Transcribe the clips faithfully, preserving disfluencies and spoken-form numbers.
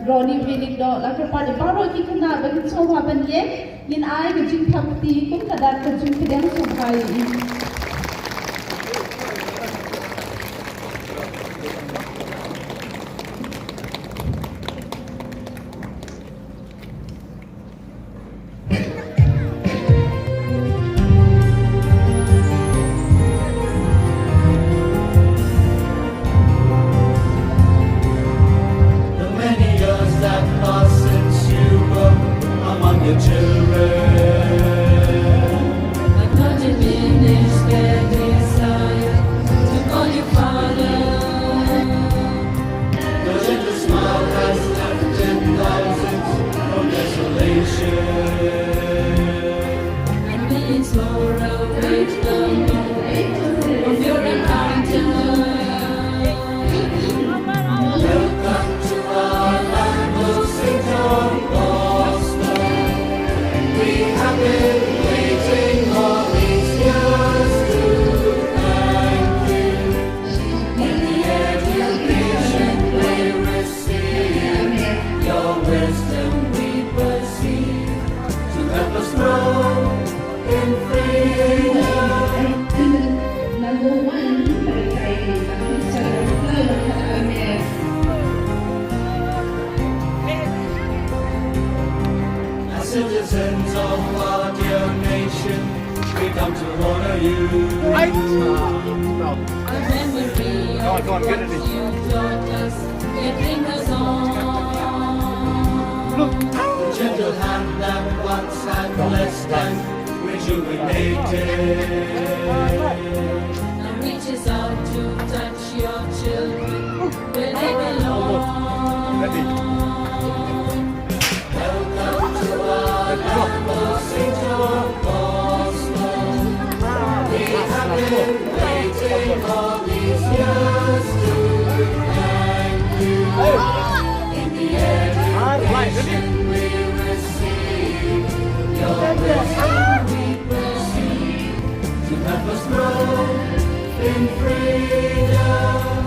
Ronnie Binik Doh, la kyrpad ïa baroh ki khynnah ba kin sngewbha ban ïeng, ngin ai ka jingthap kti kum ka dak ka jingpdiang sngewbha ïa i. The many years that passed since you were among your children have not diminished their desire to call you father. Your gentle smile has lifted thousands from desolation. And millions more await the moment of your encounter. Welcome to our land, O Saint John Bosco. We have been waiting all these years to thank you. In the education we receive, your wisdom we perceive, to help us grow in freedom. As citizens of our dear nation, we come to honor you. Right. Our memory of what you taught us, it lingers on. The gentle hand that once had blessed and rejuvenated now reaches out to touch your children where they belong. Welcome to our land, O Saint John Bosco. We have been waiting all these years to thank you. In the education we receive, your wisdom we perceive, to help us grow in freedom.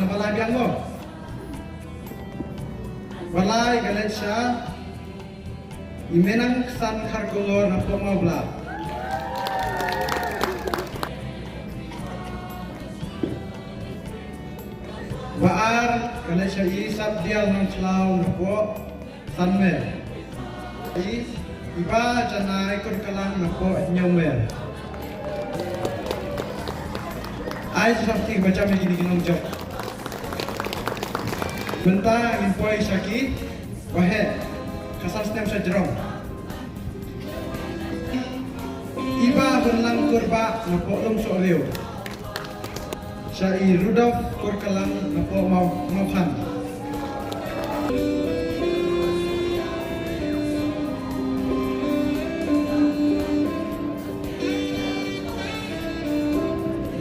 Balai biang mo. Balai ka leit sha i Menang Ksan Kharkongor na Pokmawbla. Ba ar ka leit sha i Sapdial Nongchlaw na Pok Sanmer. I, i Bah Janai Kurkalang na Pok Hynñiewmer. Ai sa ti ba jam ïa kine ki nongjop. Mynta ngin poi sha ki, waheh, ka san snem sha jrong. I Bah Hunlang Kurbah na Pok Lumsohriew. Sha i Rudolf Kurkalang na Pok Maw, Mawkhan.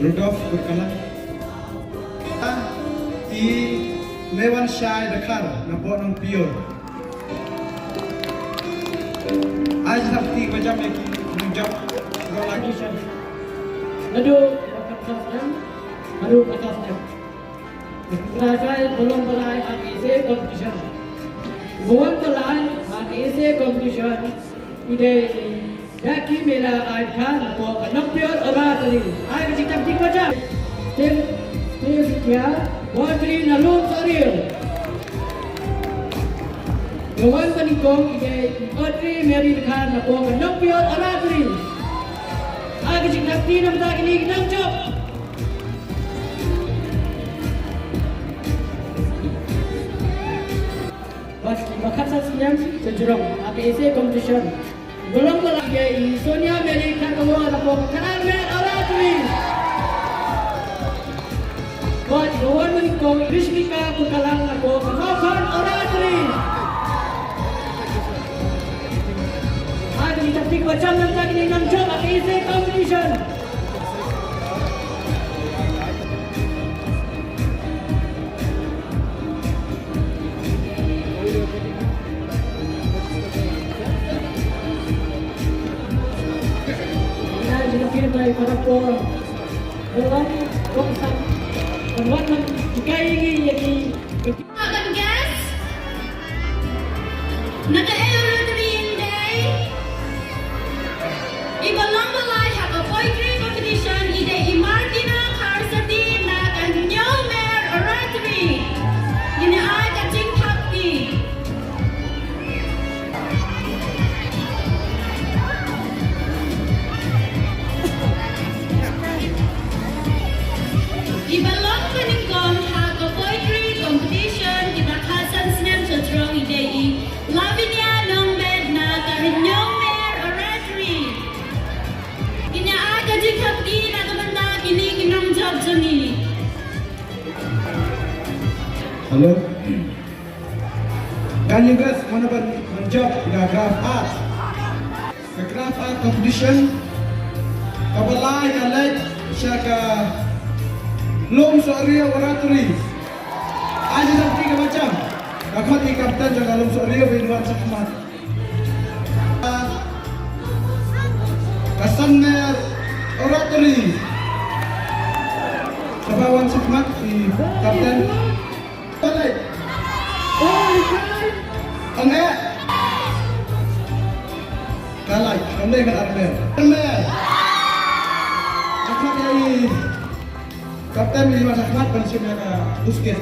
Rudolf Kurkalang. I Mewan Shai Dkhar na Pok Nongpior. Ai sa ti ba jam ïa ki nongjop. Rola ki shan. Naduh ka snem, naduh ka snem. Ka snem ba long balai ha ka essay competition. Ba wan balai ha ka essay competition. I dei i Jackie Mela Aid Khan na Pok Nongpior Oratory. Ai ka jingtap ti ba jam. Tim, tim ya, Poetry na Lumsohriew. Ka wan ba nyngkong i dei i Audrey Mary Dkhar na Pok Nongpior Oratory. Ai ka jingtap ti namar kine ki nongjop. Bad ki ba khatsan snem sha jrong ha ka essay competition. Ba long balai ïa i Sonia Mary Kharkongor na Pok Kharar Mer Oratory. Bad ka wan ba nyngkong i Rishmika Kurkalang na Pok Mawkhan Oratory. Ai ka jingtap ti ba jam namar kine ki nongjop ha ka essay competition. Kan guest. Na ka oratory ynda i ba long balai ha ka poetry competition i dei i Martina Kharsati na ka Hynñiewmer Oratory. Ngin ai ka jingthap ti. I ba long ba nyngkong ha ka poetry competition ki ba khatsan snem sha jrong i dei i Lavinia Nongbet na ka Hynñiewmer Oratory. Ngin ïa ai ka jingthap ti na ka bynta kine ki nongjop jong ngi. Hello. Kan ïa guys, mano ban, ban jop ïa ka craft art. Ka craft art competition. Ka ba lai ka leit sha ka Lumsohriew Oratory. Ai jingthap ti ka ba jam. Ka khot i kapten jong ka Lumsohriew ba in wan shakhmat. Ka Sanmer Oratory. Ka ba wan shakhmat i kapten. Ka lai. Ka lai. Ka lai. Ka lai. Ka lai. Ka lai. Ka lai. Kapten, i wan shakhmat ban shim ïa ka buskit.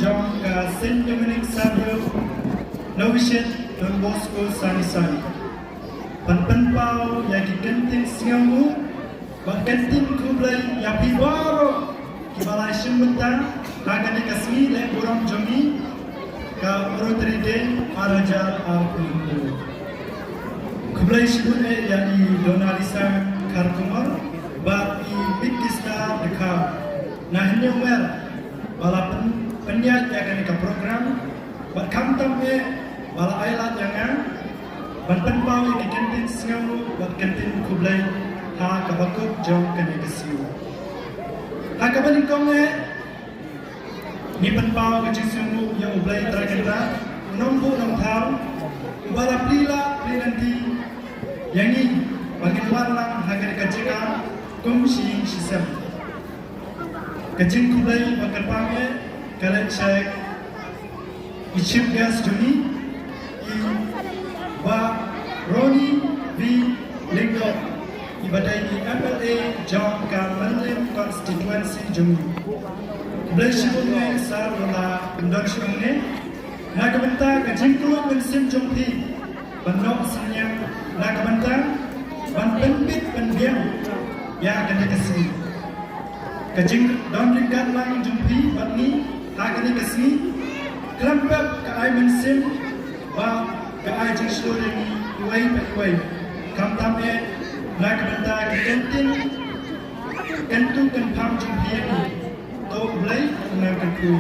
jong ka Saint Dominic Savio Novitiate Don Bosco Sunnyside. Ban pynpaw ïa ki kyntien sngewnguh bad kyntien khublei ïa phi baroh kiba la shim bynta ha kane ka sngi leh burom jong ngi, ka Oratory Day ar hajar arphew hynriew. Khublei shibun eh ïa i Donalisa Kharkongor bad i Mikista Dkhar na Hynñiewmer ba la pyn-, pynïaid ïa kane ka program bad khamtam eh ba la ai lad ïa nga ban pynpaw ïa ki kyntien sngewnguh bad kyntien khublei ha kaba kut jong kane ka sngi. Ha kaba nyngkong eh, ngi pynpaw ka jingsngewnguh ïa U Blei Trai Kynrad, U Nongbuh Nongthaw, uba la plie lah plie lynti ïa ngi ba ngin wan lang ha kane ka jaka kum shi ïing shi sem. Ka jingkhublei ba kyrpang eh ka leit sha i Chief Guest jong ngi, i Bah Ronnie V Lyngdoh, iba dei i M L A jong ka Mylliem Constituency jong ngi. Khublei shibun eh Sir ba la pyndon sha ngi. Na ka bynta ka jingkyrkhu mynsiem jong phi ban noh synñiang, na ka bynta ban pynbit pynbiang ïa kane ka sngi. Ka jingdon ryngkat lang jong phi bad ngi ha kane ka sngi, khlem pep ka ai mynsiem bad ka ai jingshlur ïa ngi iwei pa iwei. Khamtam eh na ka bynta ka kyntien kyntu kynpham jong phi ïa ngi. To U Blei un nang kyrkhu.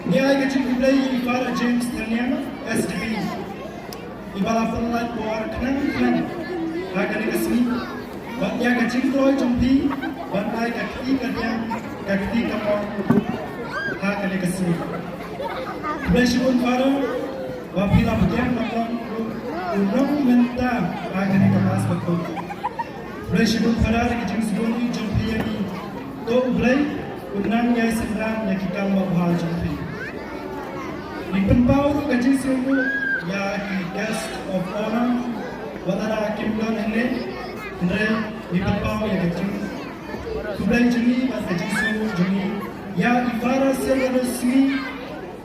Ngi ai ka jingkhublei ïa i Father James Thangniang, S D B, iba la pynlait por khnang khnang ha kane ka sngi bad ïa ka jingkloi jong phi ban ai ka kti ka diang, ka kti kamon ha kane ka sngi. Khublei shibun Father ba phi la pdiang ban long u nongmynta ha kane ka Mass bakhuid. Khublei shibun Father ïa ki jingsngewbha jong phi ïa ngi. To U Blei un nang ïai synran ïa ki kam babha jong phi. Ngi pynpaw ruh ka jingsngewbha ïa ki guest of honour, wat la kim don hangne, hynrei ngi pynpaw ïa ka jingkhublei jong ngi bad ka jingsngewbha jong ngi ïa i Father Silvanus Smith,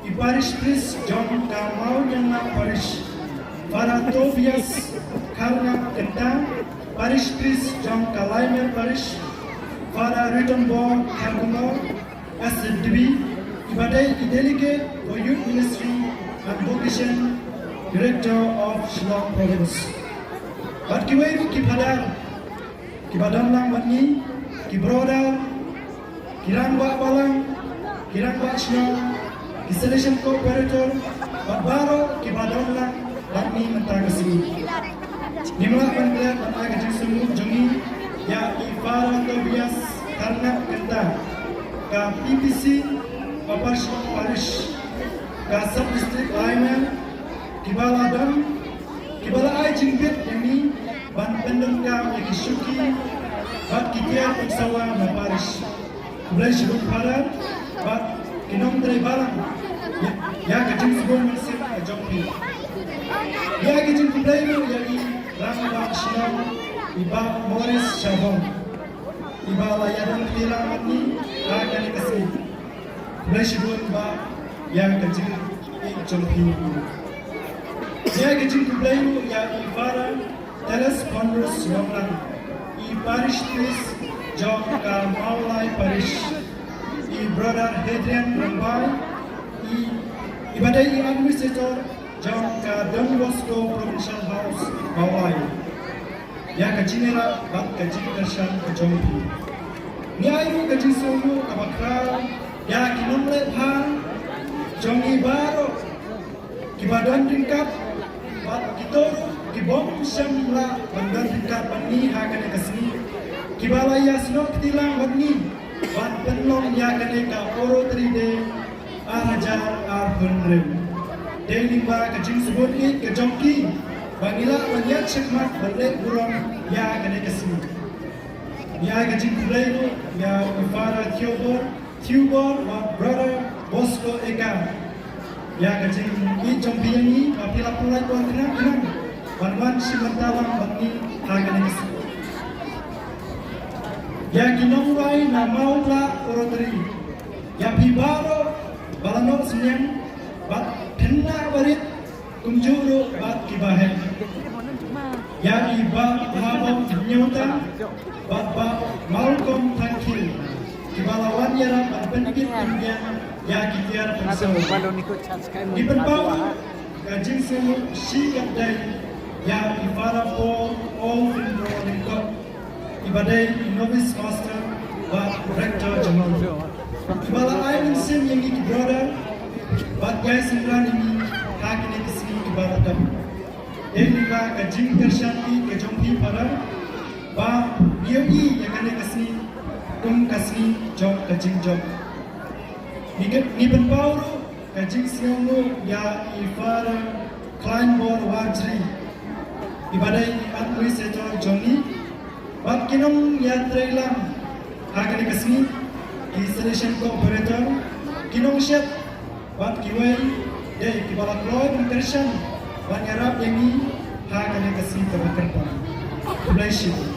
i Parish Priest jong ka Mawniangla Parish, Father Tobias Kharngap Kynta, Parish Priest jong ka Laimer Parish, Father Ritonbor Kharkongor, S D B, iba dei i Delegate for Youth Ministry and Vocation, Director of Shillong Province. Bad kiwei ruh ki Father kiba don lang bad ngi, ki brother, ki rangbah balang, ki rangbah shnong, ki Salesian Corps Operator, bad baroh kiba don lang bad ngi mynta ka sngi. Ngim lah ban klet ban ai ka jingsngewbha jong ngi ïa i Father Tobias Kharngap Kynta, ka P P C, Upper Shillong Parish, ka Sub District Laimer, kiba la don, kiba la ai jingbit ïa ngi ban pyndonkam ïa ki shuki bad ki tiar pynsawa na parish. Khublei shibun Father bad ki nongtrei balang ïa, ïa ka jingsngewbha mynsiem ka jong phi. Ïa ka jingkhublei ruh ïa i Rangbah Shnong, i Bah Morris Shabong, iba la ïadon kti lang bad ngi ha kane ka sngi. Khublei shibun Bah ïa ka jingïeit jong phi. Ïa ka jingkhublei ruh ïa i Father Teles Pondrus Longlang, i Parish Priest jong ka Mawlai Parish, i Brother Hadrian Rymbai, i, iba dei i Administrator jong ka Don Bosco Provincial House, Mawlai, ïa ka jingïarap bad ka jingkyrshan ka jong phi. Ngi ai ruh ka jingsngewbha kaba khraw ïa ki nongleh bha jong ngi baroh kiba don ryngkat, bad kito ruh kibym shym lah ban don ryngkat bad ngi ha kane ka sngi, kiba la ïasnoh kti lang bad ngi ban pynlong ïa kane ka Oratory Day ar hajar arphew hynriew. Dei lyngba ka jingsngewbha ïeit ka jong ki ba ngi lah ban ïaid shakhmat ban leh burom ïa kane ka sngi. Ngi ai ka jingkhublei ruh ïa u Father Theobor, Theobor bad Brother Bosco Eka, ïa ka jingïeit jong phi ïa ngi ba phi la pynlait por khnang khnang ban wan shim bynta lang bad ngi ha kane ka sngi. Ïa ki nongrwai na Mawbla Oratory, Ïa phi baroh ba la noh synñiang bad phin lah barit, kumjuh ruh bad kiba heh. Ïa i Bah Haba Hynñiewtang bad Bah Malcolm Thangkhiew, kiba la wan ïarap ban pynkit pynbiang ïa ki tiar pynsawa. Ngi pynpaw ka jingsngewnguh shi katdei ïa i Father Paul Olvin Lyngkot, iba dei i novice master bad rector jong ngi, iba la ai mynsiem ïa ngi ki brother bad ïai synran ïa ngi ha kine ki sngi kiba la dep. Dei na ka jingkyrshan ïa ka jong phi Father ba ngi ïohi ïa kane ka sngi kum ka sngi jong ka jingjop. Ngi, ngi pynpaw ruh ka jingsngewnguh ïa i Father Kleinbor Warjri, iba dei i administrator jong ngi, bad ki nongïatreilang ha kane ka sngi, ki Salesian Corporator, ki nongshet bad kiwei de kiba la kloi ban kyrshan ban ïarap ïa ngi ha kane ka sngi kaba kyrpang. Khublei shibun.